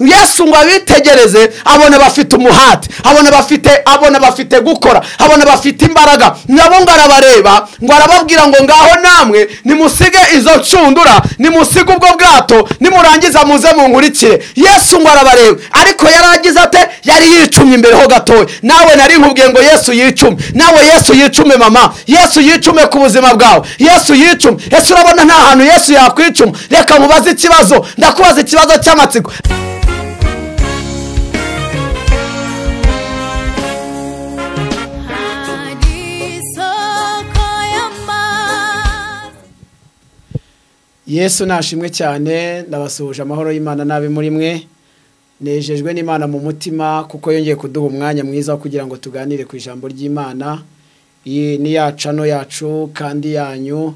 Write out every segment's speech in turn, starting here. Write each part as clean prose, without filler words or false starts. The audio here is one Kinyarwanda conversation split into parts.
Yesu ngo abitegereze abona bafite umuhate, abona bafite gukora, abona bafite imbaraga. Nabo ngo arabareba, ngo arababwira ngo ngaho namwe nimusige izo ncundura, nimusige ubwo bwato, nimurangiza muze munkurikire. Yesu ngo arabareba, ariko yaragize ate? Yari yicumye imbere ho gatoya. Nawe nari nkubwiye ngo Yesu yicume, nawe Yesu yicume mama, Yesu yicume ku buzima bwawe, Yesu yicume. Ese urabona nta hantu Yesu yakwicuma? Reka nkubaze ikibazo, ndakubaza ikibazo cy'amatsiko. Yesu nashimwe cyane, ndabasuhuje amahoro y'Imana nabe muri mwe. Nejejwe n'Imana mu mutima kuko yongeye kuduha umwanya mwiza kugira ngo tuganire ku ijambo ry'Imana. Iyi ni yacano yacu kandi yanyu,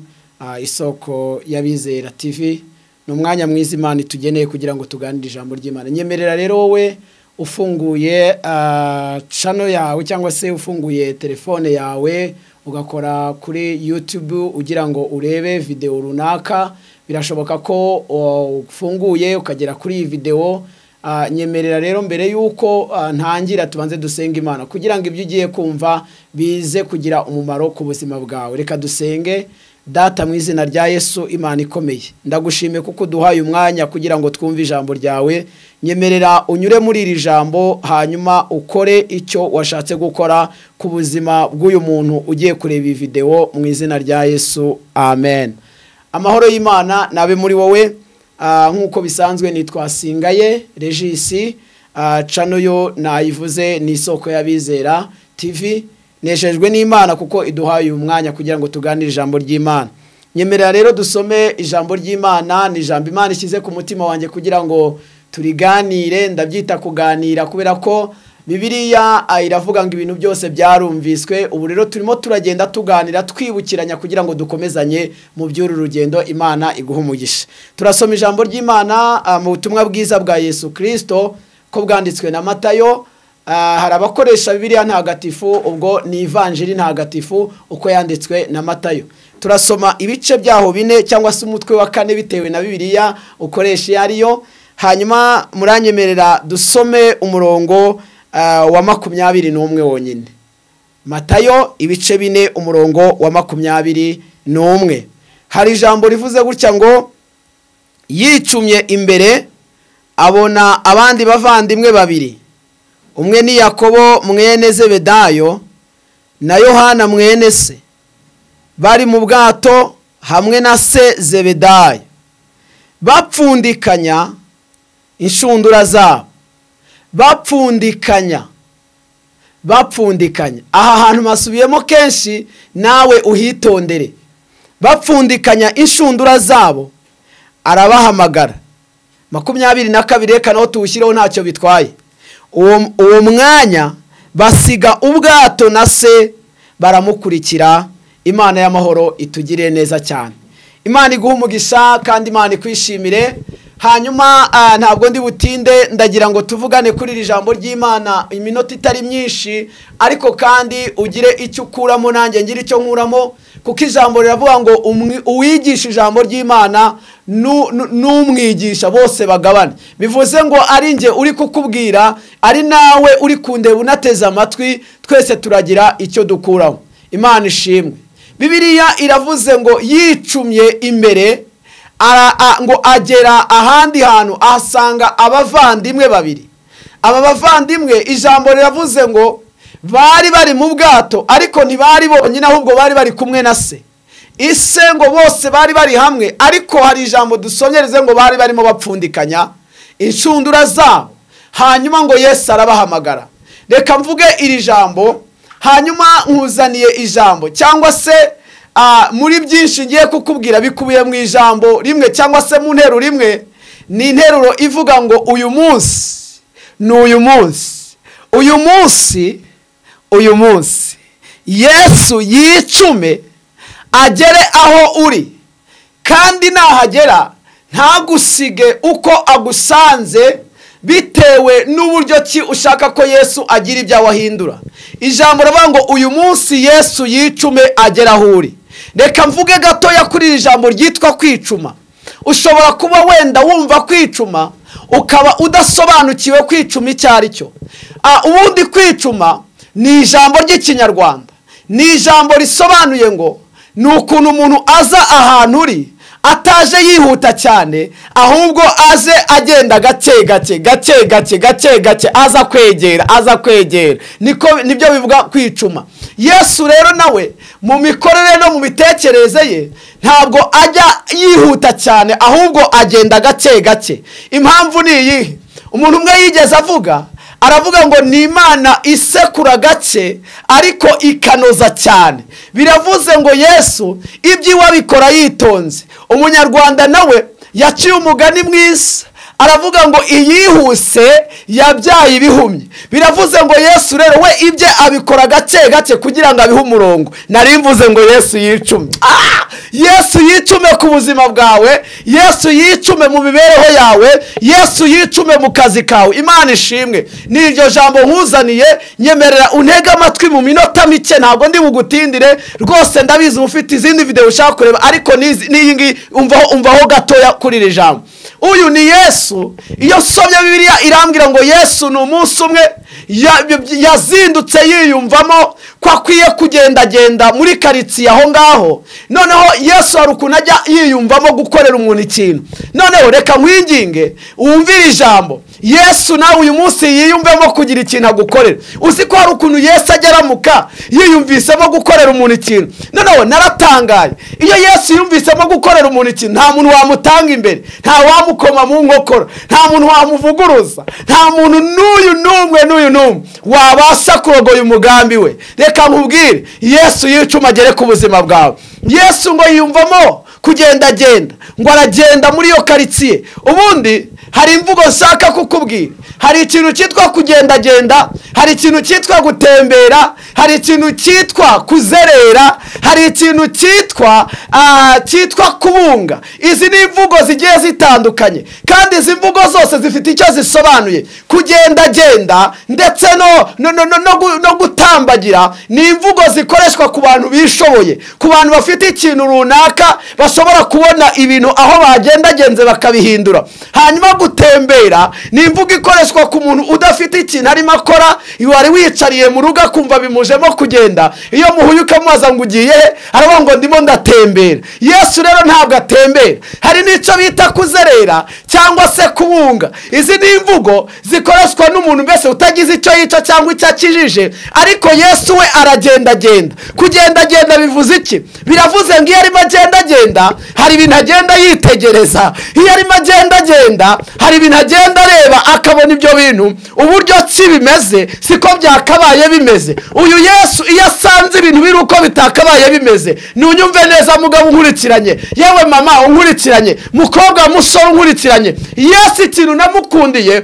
isoko y'abizera TV. Ni umwanya mwiza Imana itugeneye kugira ngo tuganire ijambo ry'Imana. Nyemerera rero wowe ufunguye channel yawe cyangwa se ufunguye telefone yawe ugakora kuri YouTube ugira ngo urebe video runaka, birashoboka ko ufunguye ukagera kuri iyi video. Nyemerera rero mbere yuko ntangira tubanze dusenga Imana kugira ngo ibyo ugiye kumva bize kugira umumaro ku buzima bwawe. Reka dusenge. Data mu izina rya Yesu, Imana ikomeye, ndagushimiye kuko duhaye umwanya kugira ngo twumve ijambo ryawe. Nyemerera unyure muri iri jambo hanyuma ukore icyo washatse gukora ku buzima bw'uyu muntu ugiye kureba iyi video mu izina rya Yesu, amen. Amahoro y'Imana nabe muri wowe. Nkuko bisanzwe nitwa Singaye Regis, channel yo nayivuze ni isoko y'abizera TV. Nejejwe n'Imana kuko iduhaye umwanya kugira ngo tuganire ijambo ry'Imana. Nyemerera rero dusome ijambo ry'Imana, ni ijambo Imana ishyize ku mutima wanjye kugira ngo turiganire. Ndabyita kuganira kubera ko Bibiliya iravuga ngo ibintu byose byarumviswe. Ubu rero turimo turagenda tuganira twibukiranya kugira ngo dukomezanye mu by'uru rugendo. Imana iguhe umugisha. Turasoma ijambo ry'Imana mu butumwa bwiza bwa Yesu Kristo ko bwanditswe na Matayo. Hari abakoresha Bibiliya ntagatifu, ubwo ni Ivanjiri ntagatifu uko yanditswe na Matayo. Turasoma ibice byaho bine cyangwa se umutwe wa kane bitewe na Bibiliya ukoresha iyo ariyo. Hanyuma muranyemerera dusome umurongo wa 21 wonyine. Matayo ibice bine umurongo wa 21. Hari ijambo rivuze gutya ngo yicumye imbere abona abandi bavandimwe babiri, umwe ni Yakobo mwene Zebedayo na Yohana mwene se, bari mu bwato hamwe na se Zebedayo, bapfundikanya inshundura zabo. Bapfundikanya. Aha hantu masubiyemo kenshi, nawe uhitondere. Bapfundikanya inshundura zabo, arabahamagara. 22 reka naho tuwushyireho ntacyo bitwaye. Uwo mwanya basiga ubwato na se baramukurikira. Imana y'amahoro itugire neza cyane. Imana iguhe umugisha kandi Imana ikwishimire. Hanyuma ntabwo ndi butinde, ndagira ngo tuvugane kuri iri jambo ry'Imana iminota itari myinshi, ariko kandi ugire icyo ukuramo nanjye ngire icyo nkuramo, kuko ijambo riravuga ngo uwigisha ijambo ry'Imana n'umwigisha bose bagabane. Bivuze ngo ari nge uri kukubwira, ari nawe uri kundeba unateze amatwi, twese turagira icyo dukuraho. Imana ishimwe. Bibiliya iravuze ngo yicumye imbere ngo agera ahandi hantu ahasanga abavandimwe babiri. Aba bavandimwe ijambo riravuze ngo bari bari mu bwato, ariko ntibari bonyine ahubwo bari bari kumwe na se. Ise ngo bose bari bari hamwe, ariko hari ijambo dusomyereze ngo bari barimo bapfundikanya inshundura zabo. Hanyuma ngo Yesu arabahamagara. Reka mvuge iri jambo, hanyuma nkuzaniye ijambo cyangwa se muri byinshi ngiye kukubwira bikubiye mu ijambo rimwe cyangwa se mu nteruro rimwe. Ni interuro ivuga ngo uyu munsi ni uyu munsi, uyu munsi, uyu munsi Yesu yicume agere aho uri, kandi nahagera ntagusige uko agusanze bitewe n'uburyo ki ushaka ko Yesu agira ibyo wahindura. Ijambo ravuga ngo uyu munsi Yesu yicume agera aho uri. Reka mvuge gatoya kuri iri jambo ryitwa kwicuma. Ushobora kuba wenda wumva kwicuma ukaba udasobanukiwe kwicuma icyo ari cyo. Ubundi kwicuma ni ijambo ry'ikinyarwanda, ni ijambo risobanuye ngo ni ukuntu umuntu aza ahantu uri ataje yihuta cyane, ahubwo aze agenda gake gake gake gake gake gake, aza kwegera aza kwegera. Niko nibyo bivuga kwicuma. Yesu rero nawe mu mikorere no mu mitekerereze ye ntabwo ajya yihuta cyane, ahubwo agenda gake gake. Impamvu ni iyi: umuntu umwe yigeze avuga, aravuga ngo ni Imana isekura gake ariko ikanoza cyane. Biravuze ngo Yesu ibyiwe abikora yitonze. Umunyarwanda nawe yaciye umugani mwiza, aravuga ngo iyihuse yabyaye ibihumye. Biravuze ngo Yesu rero we ibye abikora gake gake kugira ngo abihe umurongo. Nari mvuze ngo Yesu yicume. Yesu yicume ku buzima bwawe, Yesu yicume mu mibereho yawe, Yesu yicume mu kazi kawe. Imana ishimwe. N'iryo jambo nkuzaniye, nyemerera untege amatwi mu minota mike, ntabwo ndi bugutindire rwose, ndabizi ufite izindi video ushaka kureba, ariko n'iyi ngiyi umvaho gatoya kuri iri jambo. Uyu ni Yesu. Iyo nsomye Bibiliya irambwira ngo Yesu ni umunsi umwe yazindutse yiyumvamo ko akwiye kugendagenda muri karitsiye aho ngaho. Noneho Yesu hari ukuntu ajya yiyumvamo gukorera umuntu ikintu. Noneho reka nkwinginge wumvire ijambo. Yesu nawe uyu munsi yiyumvemo kugira ikintu agukorera. Uzi ko hari ukuntu Yesu ajya aramuka yiyumvisemo gukorera umuntu ikintu. Noneho naratangaye, iyo Yesu yumvisemo gukorera umuntu ikintu, nta muntu wamutanga imbere, nta wamukoma mu nkokora, nta muntu wamuvuguruza, nta muntu n'uyu n'umwe n'uyu n'umwe wabasha kurogoya umugambi we. Reka nkubwire, Yesu yicuma agere ku buzima bwawe. Yesu ngo yiyumvamo kugendagenda, ngo aragenda muri iyo karitsiye. Ubundi hari imvugo nshaka kukubwira. Hari ikintu cyitwa kugendagenda, hari ikintu cyitwa gutembera, hari ikintu cyitwa kuzerera, hari ikintu cyitwa kubunga. Izi ni imvugo zigiye zitandukanye, kandi izi mvugo zose zifite icyo zisobanuye. Kugendagenda ndetse no gutambagira ni imvugo zikoreshwa ku bantu bishoboye, ku bantu bafite ikintu runaka bashobora kubona ibintu aho bagendagenze bakabihindura. Hanyuma gutembera ni imvugo ikoreshwa ku muntu udafite ikintu arimo akora, wari wicariye mu rugo akumva bimujemo kugenda. Iyo muhuye ukamubaza ngo ugiye he, aravuga ngo ndimo ndatembera. Yesu rero ntabwo atembera. Hari n'icyo bita kuzerera cyangwa se kubunga. Izi ni imvugo zikoreshwa n'umuntu mbese utagize icyo yica cyangwa icyo akijije, ariko Yesu we aragendagenda. Kugendagenda bivuze iki? Biravuze ngo iyo arimo agendagenda hari ibintu agenda yitegereza, iyo arimo agendagenda hari ibintu agenda areba, akabona ibyo bintu uburyo ki bimeze siko byakabaye bimeze. Uyu Yesu iyo asanze ibintu biri uko bitakabaye bimeze, nunyumve neza mugabo unkurikiranye, yewe mama unkurikiranye, mukobwa musore unkurikiranye, Yesu ikintu namukundiye,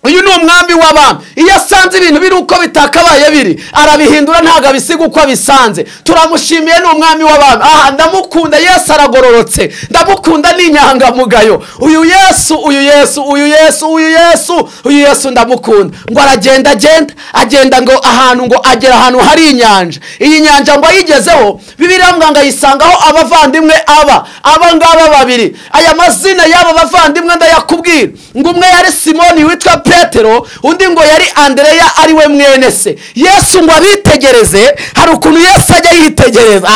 uyu ni umwami w'abami. Iyo asanze ibintu biri uko bitakabaye biri, arabihindura, ntabwo abisiga uko abisanze. Turamushimiye, ni umwami w'abami. Aha ndamukunda, Yesu aragororotse, ndamukunda, ni inyangamugayo. Uyu Yesu, uyu Yesu, uyu Yesu, uyu Yesu, uyu Yesu ndamukunda. Ngo aragenda agenda agenda ngo ahantu, ngo agera ahantu hari inyanja. Iyi nyanja ngo ayigezeho, Bibiliya ngo ayisangaho abavandimwe aba ngaba babiri. Aya mazina y'aba bavandimwe ndayakubwira. Ngo umwe yari Simoni witwa Petero, undi ngo yari Andereya ari we mwene se. Yesu ngo abitegereze. Hari ukuntu Yesu ajya yitegereza.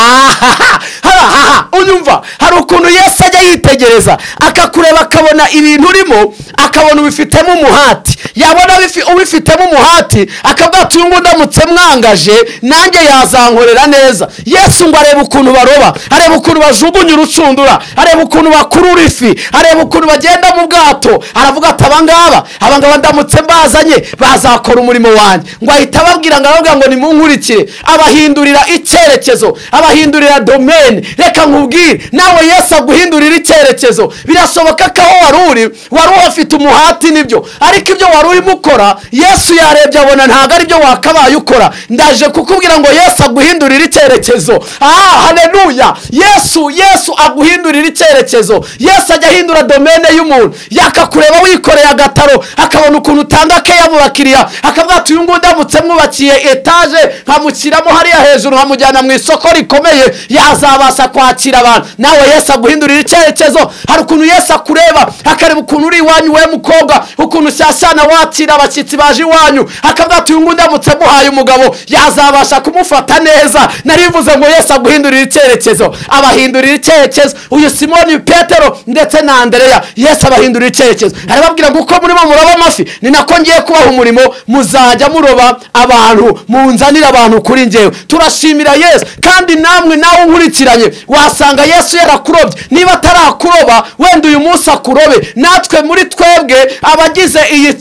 Unyumva, hari ukuntu Yesu ajya yitegereza, akakureba akabona ibintu urimo, akabona ubifitemo umuhati. Yabona ubifitemo umuhati, akavuga ati uyu nguyu ndamutse mwangaje nanjye yazankorera neza. Yesu ngo areba ukuntu baroba, areba ukuntu bajugunya urucundura, areba ukuntu bakurura ifi, areba ukuntu bagenda mu bwato. Aravuga ati abangaba ndamutse mbazanye bazakora umurimo wanjye. Ngo ahita ababwira, ngo arababwira ngo nimunkurikire. Abahindurira icyerekezo, abahindurira domaine. Reka nkubwire, nawe Yesu aguhindurira icyerekezo. Birashoboka ko aho wari uri wari uhafite umuhati nibyo, ariko ibyo wari urimo ukora Yesu yarebye abona ntabwo ari byo wakabaye ukora. Ndaje kukubwira ngo Yesu aguhindurira icyerekezo. Haleluya! Yesu aguhindurira icyerekezo. Yesu ajya ahindura domaine y'umuntu. Yakakureba wikoreye agataro, akabona ukuntu utanga keya mu bakiriya, akavuga ati uyu nguyu ndamutse mwubakiye etaje nkamushyiramo hariya hejuru, nkamujyana mu isoko rikomeye, yazabasha kwakira abantu. Nawe Yesu aguhindurira icyerekezo. Hari ukuntu Yesu akureba, akareba ukuntu uri iwanyu we mukobwa ukuntu shyashyana wakira abashyitsi baje iwanyu, akavuga ati uyu nguyu ndamutse muhaye umugabo yazabasha kumufata neza. Narivuze ngo Yesu aguhindurira icyerekezo, abahindurira icyerekezo. Uyu Simoni Petero ndetse na Andereya, Yesu abahindurira icyerekezo, arababwira ngo uko murimo muroba amafi ni nako ngiye kubaha umurimo, muzajya muroba abantu, munzanira abantu kuri njyewe. Turashimira Yesu. Kandi namwe nawe unkurikiranye wasanga Yesu yarakurobye. Niba atarakuroba wenda uyu munsi akurobe. Natwe muri twebwe abagize iyi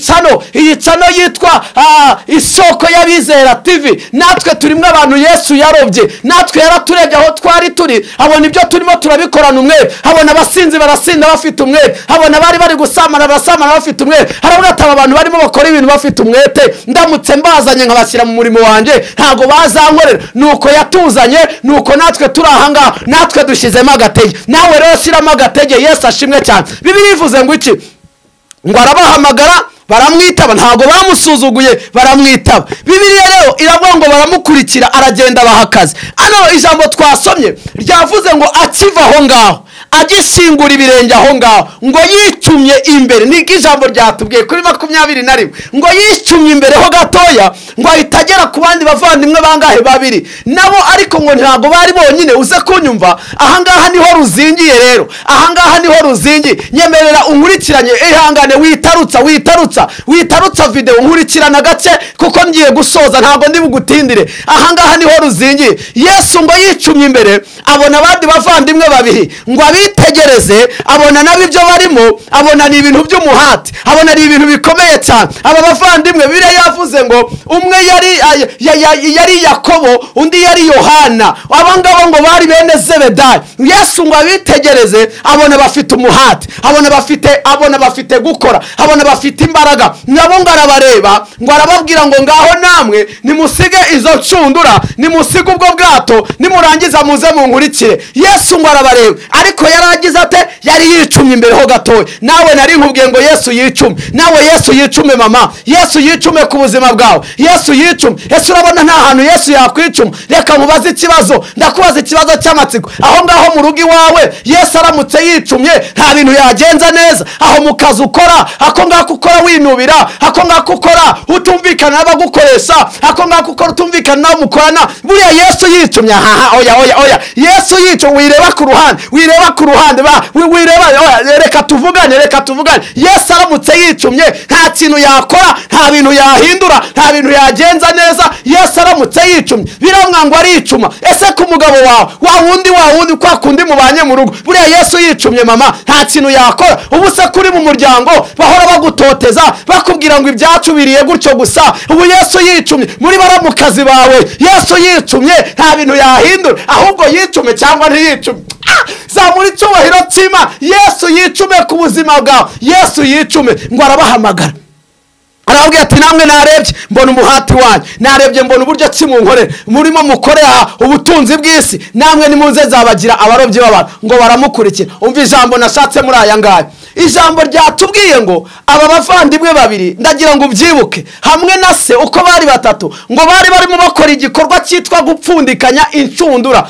cano yitwa Isoko y'Abizera TV, natwe turimo abantu Yesu yarobye. Natwe yaraturebye aho twari turi, abona ibyo turimo turabikorana umwete, abona abasinzi barasinda bafite umwete, abona bari bari gusamana barasamana bafite umwete. Harabona ati aba bantu barimo bakora ibintu bafite umwete, ndamutse mbazanye nkabashyira mu murimo wanjye ntago bazankorera. Nuko yatuzanye, nuko natwe turi aha ngaha, natwe dushyizemo agatege. Nawe rero shyiramo agatege. Yesu ashimwe cyane. Bibiliya ivuze ngo iki? Ngo arabahamagara baramwitaba, ntago bamusuzuguye, baramwitaba. Bibiliya rero iravuga ngo baramukurikira, aragenda abaha akazi. Ano ijambo twasomye ryavuze ngo akiva aho ngaho agishingura ibirenge aho ngaho, ngo yicumye imbere. Niko ijambo ryatubwiye kuri 21, ngo yicumye imbere ho gatoya, ngo ahita agera ku bandi bavandimwe bangahe? Babiri nabo, ariko ngo ntabwo bari bonyine. Uze kunyumva, aha ngaha niho ruzingiye rero, aha ngaha niho ruzingiye. Nyemerera unkurikiranye, ihangane, witarutsa witarutsa witarutsa video, nkurikirana gace kuko ngiye gusoza, ntabwo ndi bugutindire. Aha ngaha niho ruzingiye. Yesu ngo yicumye imbere, abona abandi bavandimwe babiri, ngo abitegereze, abona nabo ibyo barimo, abona ni ibintu by'umuhati, abona ni ibintu bikomeye cyane. Aba bavandimwe, Bibiliya yavuze ngo umwe yari Yakobo, undi yari Yohana. Aba ngabo ngo bari bene Zebedayo. Yesu ngo abitegereze, abona bafite umuhati, abona bafite gukora, abona bafite imbaraga. Nabo ngo arabareba, ngo arababwira ngo ngaho namwe nimusige izo ncundura, nimusige ubwo bwato, nimurangiza muze munkurikire. Yesu ngo arabareba, ariko yaragize ate? Yari yicumye imbere ho gatoya. Nawe nari nkubwiye ngo Yesu yicume, nawe Yesu yicume mama, Yesu yicume ku buzima bwawe, Yesu yicume. Ese urabona nta hantu Yesu yakwicuma? Reka nkubaze ikibazo, ndakubaza ikibazo cy'amatsiko. Aho ngaho mu rugo iwawe Yesu aramutse yicumye nta bintu yagenza neza? Aho mu kazi ukora, ako ngako ukora winubira, ako ngako ukora utumvikana n'abagukoresha, ako ngako ukora utumvikana n'abo mukorana, buriya Yesu yicumye? Aha, oya oya oya, Yesu yicume. Wireba ku ruhande, wireba ku ruhande, wireba, oya, reka tuvugane, reka tuvugane. Yesu aramutse yicumye nta kintu yakora, nta bintu yahindura, nta bintu yagenza neza. Yesu aramutse yicumye, biramwa ngo aricuma. Ese ku mugabo wawe, wa wundi kwa kundi mubanye mu rugo, buriya Yesu yicumye mama nta kintu yakora? Ubu se kuri mu muryango bahora bagutoteza, bakubwira ngo ibyacu biriye gutyo gusa, ubu Yesu yicumye muri baramukazi bawe, Yesu yicumye nta bintu yahindura, ahubwo yicume cyangwa ntiyicume. Zamura icyubahiro cy'Imana. Yesu yicume ku buzima bwawe, Yesu yicume. Ngo arabahamagara, arababwira ati namwe narebye mbona umuhati wanyu, narebye mbona uburyo ki munkorera, murimo mukorera ubutunzi bw'isi, namwe nimuze zabagira abarobyi b'abantu. Ngo baramukurikira. Umva ijambo nashatse muri aya ngaya, ijambo ryatubwiye ngo aba bavandimwe babiri, ndagira ngo ubyibuke, hamwe na se uko bari batatu, ngo bari barimo bakora igikorwa cyitwa gupfundikanya incundura.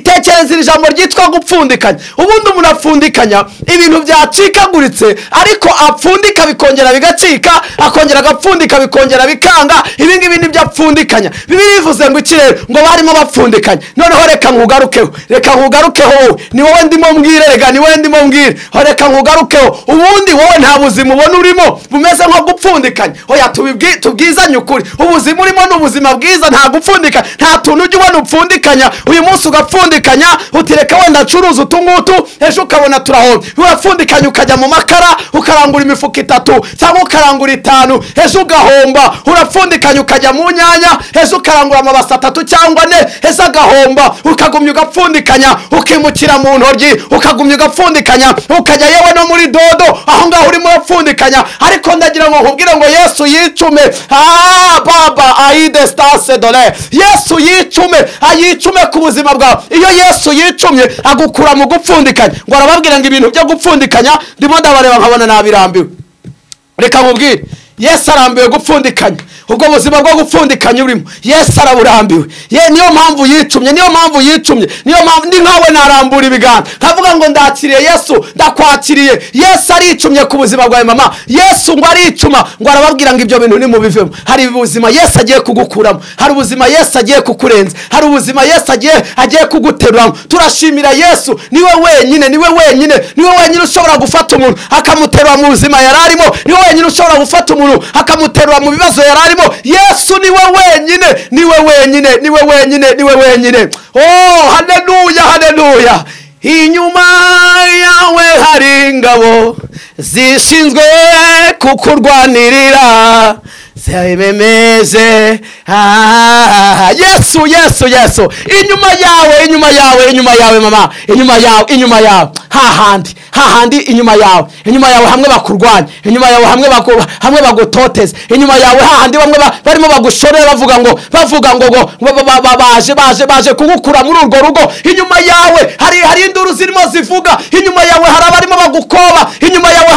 Tekereza iri jambo ryitwa gupfundikanya. Ubundi umuntu apfundikanya ibintu byacikaguritse, ariko apfundika bikongera bigacika, akongera agapfundika bikongera bikanga. Ibi ngibi nibyo apfundikanya. Bibiliya ivuze ngo iki rero? Ngo barimo bapfundikanya. Noneho reka nkugarukeho, reka nkugarukeho wowe, ni wowe ndimo mbwire, rega ni wowe ndimo mbwire, reka nkugarukeho. Ubundi wowe nta buzima ubona urimo bumeze nko gupfundikanya. Oya, tubwizanye ukuri, ubuzima urimo ni ubuzima bwiza, nta gupfundika, nta tuntu ujya ubona upfundikanya. Uyu munsi ugapfundikanya utireka wenda ncuruza utungutu, ejo ukabona turahomba. Urapfundikanya ukajya mu makara ukarangura imifuka 3 cyangwa ukarangura 5, ejo ugahomba. Urapfundikanya ukajya mu nyanya, ejo ukarangura amabasa 3 cyangwa 4, ejo agahomba. Ukagumya ugapfundikanya, ukimukira mu ntoryi, ukagumya ugapfundikanya, ukajya yewe no muri dodo, aho ngaho urimo urapfundikanya. Ariko ndagira ngo nkubwire ngo Yesu yicume. Baba aide stase dole. Yesu yicume, ayicume ku buzima bwawe. Iyo Yesu yicumye agukura mu gupfundikanya. Ngo arababwira ngo ibintu byo gupfundikanya ndimo ndabareba nkabona nabirambiwe. Reka nkubwire, Yesu arambiwe gupfundikanya. Ubwo buzima bwo gupfundikanya urimo Yesu araburambiwe. Ye niyo mpamvu yicumye, niyo mpamvu yicumye, niyo mpamvu ndi nkawe narambura ibiganza nkavuga ngo ndakiriye Yesu, ndakwakiriye. Yesu aricumye ku buzima bwawe mama. Yesu ngo aricuma, ngo arababwira ngo ibyo bintu nimubivemo. Hari ubuzima Yesu agiye kugukuramo, hari ubuzima Yesu agiye kukurenza, hari ubuzima Yesu agiye kuguteruramo. Turashimira Yesu, niwe wenyine, niwe wenyine, niwe wenyine ushobora gufata umuntu akamuterura mu buzima yararimo, niwe wenyine ushobora gufata umuntu akamuterura mu bibazo yararimo. Yesu niwe wenyine, niwe wenyine, niwe wenyine, niwe wenyine. Oh, haleluya, haleluya. Inyuma yawe hari ingabo zishinzwe kukurwanirira, zibemeze. Yesu, Yesu, Yesu. Inyuma yawe, inyuma yawe, inyuma yawe mama, inyuma yawe, inyuma yawe, hahandi, hahandi, inyuma yawe, inyuma yawe hamwe bakurwanya, inyuma yawe hamwe bagutoteza, inyuma yawe hahandi bamwe barimo bagushorera bavuga ngo baje baje baje kugukura muri urwo rugo. Inyuma yawe hari induru zirimo zivuga, inyuma yawe hari abarimo bagukoba, inyuma yawe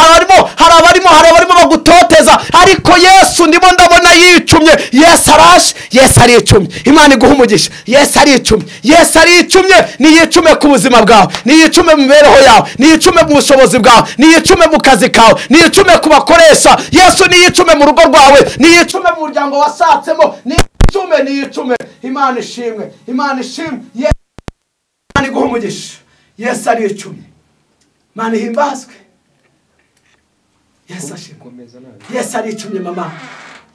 hari abarimo bagutoteza, ariko Yesu ndimo ndabona yicumye. Yesu araje, Yesu aricumye. Imana iguha umugisha. Yesu aricumye, Yesu aricumye. Niyicume ku buzima bwawe, niyicume mu mibereho yawe, niyicume mu bushobozi bwawe, niyicume mu kazi kawe, niyicume ku bakoresha. Yesu niyicume mu rugo rwawe, niyicume mu muryango wasatsemo, niyicume, niyicume. Imana ishimwe, Imana ishimwe. Yesu iguha umugisha. Yesu aricumye. Imana ihimbazwe. Yesu ashimwe. Yesu aricumye mama.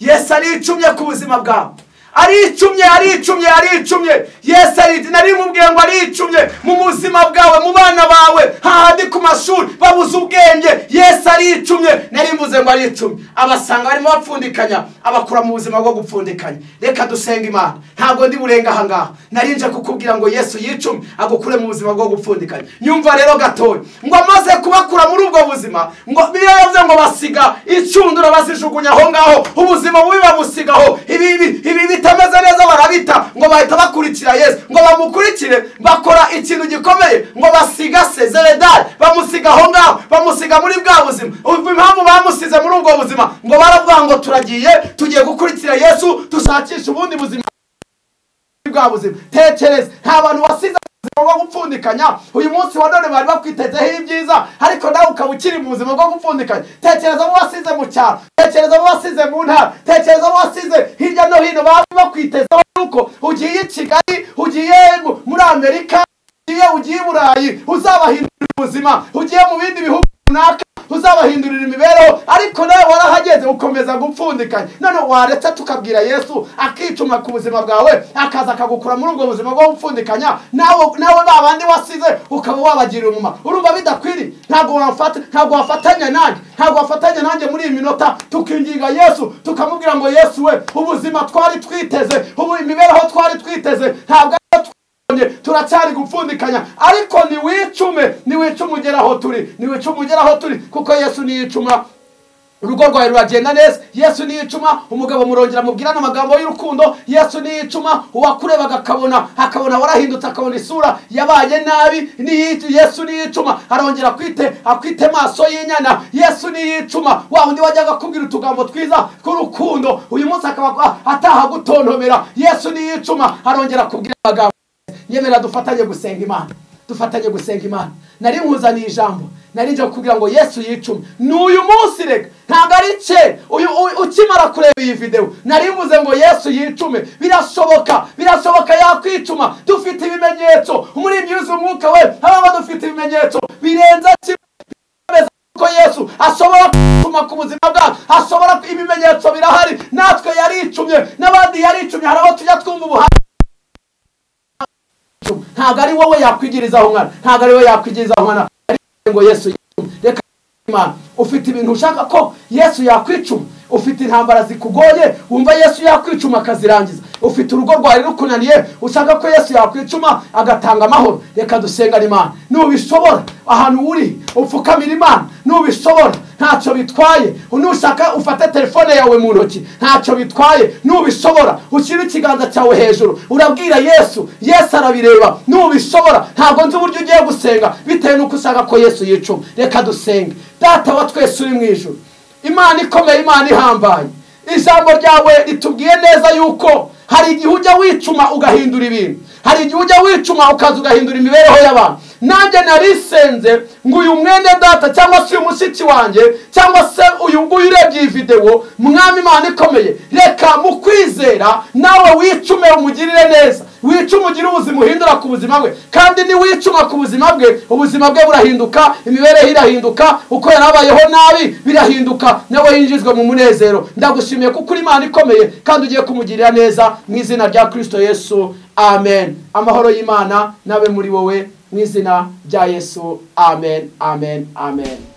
Yesu aricumye ku buzima bwawe. Aricumye, aricumye, aricumye. Yesu nari mubwiye ngo aricumye mu buzima bwawe, mu bana bawe, hahandi ku mashuri babuze ubwenge. Yesu aricumye. Nari mvuze ngo aricumye, abasanga barimo bapfundikanya, abakura mu buzima bwo gupfundikanya. Reka dusenga Imana. Ntabwo ndi burenga aha ngaha, narinje kukubwira ngo Yesu yicumye agukure mu buzima bwo gupfundikanya. Nyumva rero gatoya, ngo amaze kubakura muri ubwo buzima, ngo Bibiliya yavuze ngo basiga icundura bazijugunya aho ngaho, ubuzima bubi babusigaho, ibi bitameze neza barabita, ngo bahita bakurikira Yesu, ngo bamukurikire bakora ikintu gikomeye, ngo basiga se Zeredari, bamusiga aho ngaho, bamusiga muri bwa buzima. Impamvu bamusize muri ubwo buzima, ngo baravuga ngo turagiye, tugiye gukurikira Yesu, dushakisha ubundi buzima bwa buzima. Tekereza, nta bantu wasize bwo gupfundikanya uyu munsi wa none bari bakwitezeho ibyiza, ariko nawe ukaba ukiri mu buzima bwo gupfundikanya. Tekereza abo wasize mu cyaro, tekereza abo wasize mu ntara, tekereza abo wasize hirya no hino, bari bakwitezeho yuko ugiye i Kigali, ugiye muri Amerika, ugiye i Burayi, uzabahindurira ubuzima, ugiye mu bindi bihugu runaka uzabahindurira imibereho, ariko nawe warahageze ukomeza gupfundikanya. None waretse tukabwira Yesu akicuma ku buzima bwawe, akaza akagukura muri ubwo buzima bwo gupfundikanya, nawe babandi wasize ukaba wabagirira umumaro. Urumva bidakwiriye? Ntabwo wafatanya nanjye, ntabwo wafatanya nanjye muri iyi minota tukinginga Yesu, tukamubwira ngo Yesu we, ubuzima twari twiteze, ubu imibereho twari twiteze, ntabwo turacyari gupfundikanya, ariko niwicume, niwicume ugera aho turi, niwicume ugera aho turi, kuko Yesu niyicuma urugo rwawe ruragenda neza. Yesu niyicuma umugabo murongera mubwirana amagambo y'urukundo. Yesu niyicuma uwakurebaga akabona warahindutse, akabona isura yabaye nabi. Yesu niyicuma arongera akwite maso y'inyana. Yesu niyicuma wa undi wajyaga kubwira utugambo twiza tw'urukundo, uyu munsi akaba ataha gutontomera. Yesu niyicuma arongera kubwira amagambo. Nyemera dufatanye gusenga Imana, dufatanye gusenga Imana. Nari nkuzaniye ijambo, nari nje kukubwira ngo Yesu yicume n'uyu munsi. Reka ntabwo ari kera, uyu ukimara kureba iyi video nari mvuze ngo Yesu yicume. Birashoboka, birashoboka yakwicuma. Dufite ibimenyetso muri byuzuye umwuka we, haba dufite ibimenyetso birenze kimwe ko Yesu ashobora kwicuma ku buzima bwacu, ashobora. Ibimenyetso birahari, natwe yaricumye, n'abandi yaricumye. Hari abo tujya twumva ubuhamya. Ntabwo ari wowe yakwigirizaho mwana, ntabwo ari wowe yakwigirizaho mwana, ngo Yesu yicume. Reka Imana, ufite ibintu ushaka ko Yesu yakwicuma, ufite intambara zikugoye wumva Yesu yakwicuma akazirangiza, ufite urugo rwawe rukunaniye ushaka ko Yesu yakwicuma agatanga amahoro. Reka dusengane Imana. Nubishobora ahantu uri upfukamira Imana, nubishobora ntacyo bitwaye, nushaka ufate telefone yawe mu ntoki ntacyo bitwaye, nubishobora ushyire ikiganza cyawe hejuru urabwira Yesu, Yesu arabireba. Nubishobora, ntabwo nzi uburyo ugiye gusenga bitewe n'uko ushaka ko Yesu yicuma. Reka dusenge. Data wa twese uri mu ijuru, Imana ikomeye, Imana ihambaye, Ijambo ryawe ritubwiye neza yuko hari igihe ujya wicuma ugahindura ibintu, hari igihe ujya wicuma ukaza ugahindura imibereho y'abantu. Nanjye narisenze ngo uyu mwene data cyangwa se uyu mushiki wanjye cyangwa se uyu nguyu urebye iyi videwo, Mwami Imana ikomeye, reka mu kwizera nawe wicume umugirire neza, wicume ugire ubuzima uhindura ku buzima bwe. Kandi niwicuma ku buzima bwe, ubuzima bwe burahinduka, imibereho irahinduka, uko yarabayeho nabi birahinduka, nawe yinjizwa mu munezero. Ndagushimiye kuko uri Imana ikomeye kandi ugiye kumugirira neza mu izina rya Kristo Yesu, amen. Amahoro y'Imana nabe muri wowe mu izina rya Yesu, amen, amen, amen.